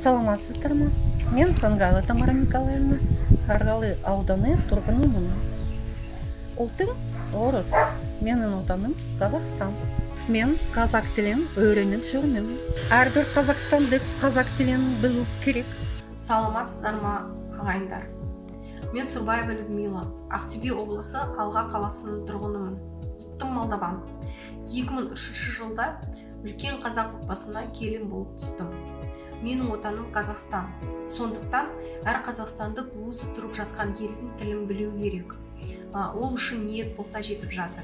Саламатсыздар ма? Мен Сангайлы Тамара Николаевна, Қарғалы ауданы тұрғынымын. Ұлтым орыс, менің отаным Қазақстан. Мен қазақ тілін үйреніп жүрмін. Әрбір қазақстандық қазақ тілін білу керек. Саламатсыздар ма, ағайындар? Мен Сурбаева Людмила, Ақтөбе облысы Алға қаласының тұрғынымын. Ұлтым молдаван. 2003 жылда үлкен қазақ отбасына келін болып түстім. Менің отаным Қазақстан. Сондықтан әр қазақстандық өзі тұрып жатқан елдің тілін білу керек. Ол үшін ниет болса, жетіп жатыр.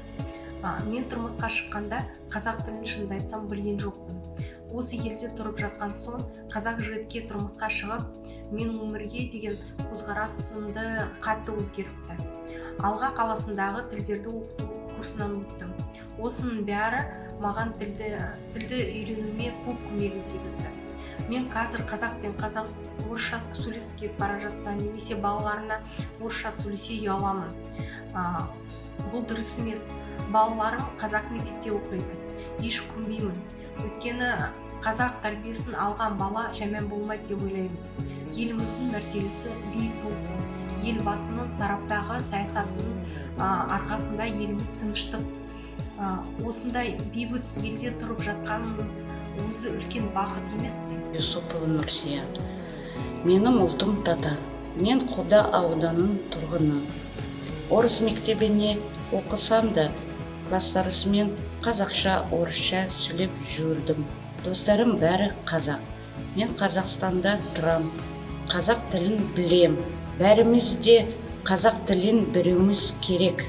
Мен тұрмысқа шыққанда қазақ тілін, шынымды айтсам, білген жоқпын. Осы елде тұрып жатқан соң, қазақ жігітке тұрмысқа шығып, менің өмірге деген көзқарасымды қатты өзгертті. Алға қаласындағы тілдерді оқыту курсынан өттім. Осының бәрі маған тілді үйренуіме көп көмегін тигізді. Мен қазір қазақ пен қазақ орысша сөйлесіп кетіп бара жатса немесе балаларына орысша сөйлесе, ұяламын. Бұл дұрыс емес. Балаларым қазақ мектепте оқиды. Еш өкінбеймін, өйткені қазақ тәрбиесін алған бала жаман болмайды деп ойлаймын. Еліміздің мәртебесі биік болсын. Елбасының сараптағы саясатының арқасында еліміз тыныштық, осындай бейбіт елде тұрып жатқанның өзі үлкен бақыт емес пе? Юсупова Нұрсия. Менің ұлтым татар. Мен Қобда ауданының тұрғыны. Орыс мектебіне оқысам да, класстарыммен қазақша, орысша сөйлеп жүрдім. Достарым бәрі қазақ. Мен Қазақстанда тұрам. Қазақ тілін білем. Бәріміз де қазақ тілін білуіміз керек.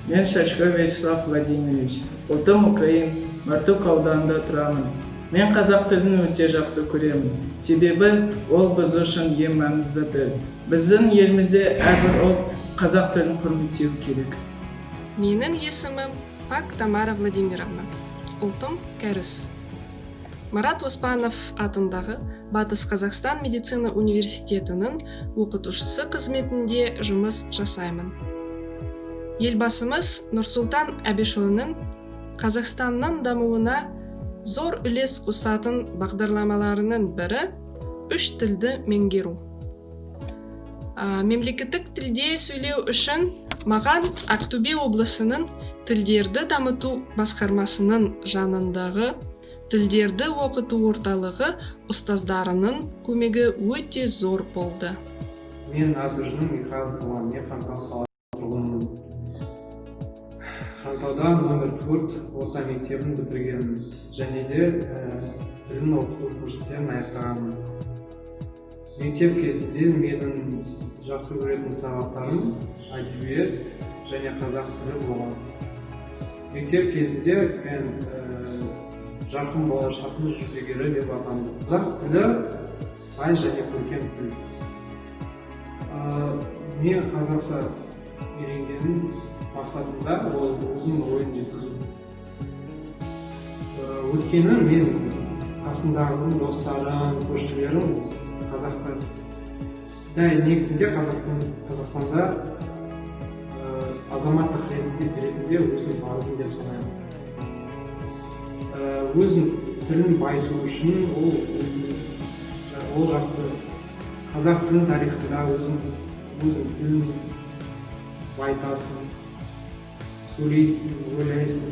Мен Шашко Вячеслав Владимирович, ұлтым украин, Мартук ауданында тұрамын. Мен қазақ тілін өте жақсы көремін. Себебі ол біз үшін ең маңызды тіл. Біздің елімізде әрбір ұлт қазақ тілін құрметтеу керек. Менің есімім Пак Тамара Владимировна. Ұлтым кәріс. Марат Оспанов атындағы Батыс Қазақстан медицина университетінің оқытушысы қызметінде жұмыс жасаймын. Елбасымыз Нұрсұлтан Әбішұлының Қазақстанның дамуына зор үлес қосатын бағдарламаларының бірі – үш тілді меңгеру. Мемлекеттік тілде сөйлеу үшін маған Ақтөбе облысының тілдерді дамыту басқармасының жанындағы тілдерді оқыту орталығы ұстаздарының көмегі өте зор болды. Мен аты жөнім Михаил Иван, мен Хромтау қаласының тұрғынымын. Хромтауда номер 4 орта мектебін бітіргенмін және де тілін оқыту курстерін аяқтағанмын. Мектеп кезінде менің жақсы көретін сабақтарым әдебиет және қазақ тілі болған. Мектеп кезінде мен жарқын болашақтың жүлдегері деп атандым. Қазақ тілі – бай және көркем тіл. Мен қазақша үйренгенім мақсатымда ол өзімнің ойын жеткізу. Өйткені мен қасымдағы достарым, көршілерім қазақтар. Дәл негізінде қазақтың Қазақстанда азаматтық ретінде өзім парызым деп санаймын. Өзің тілін байыту үшін ол жақсы. Қазақ тілінің тарихында өзің тілін байытасың, сөйлейсің, ойлайсың.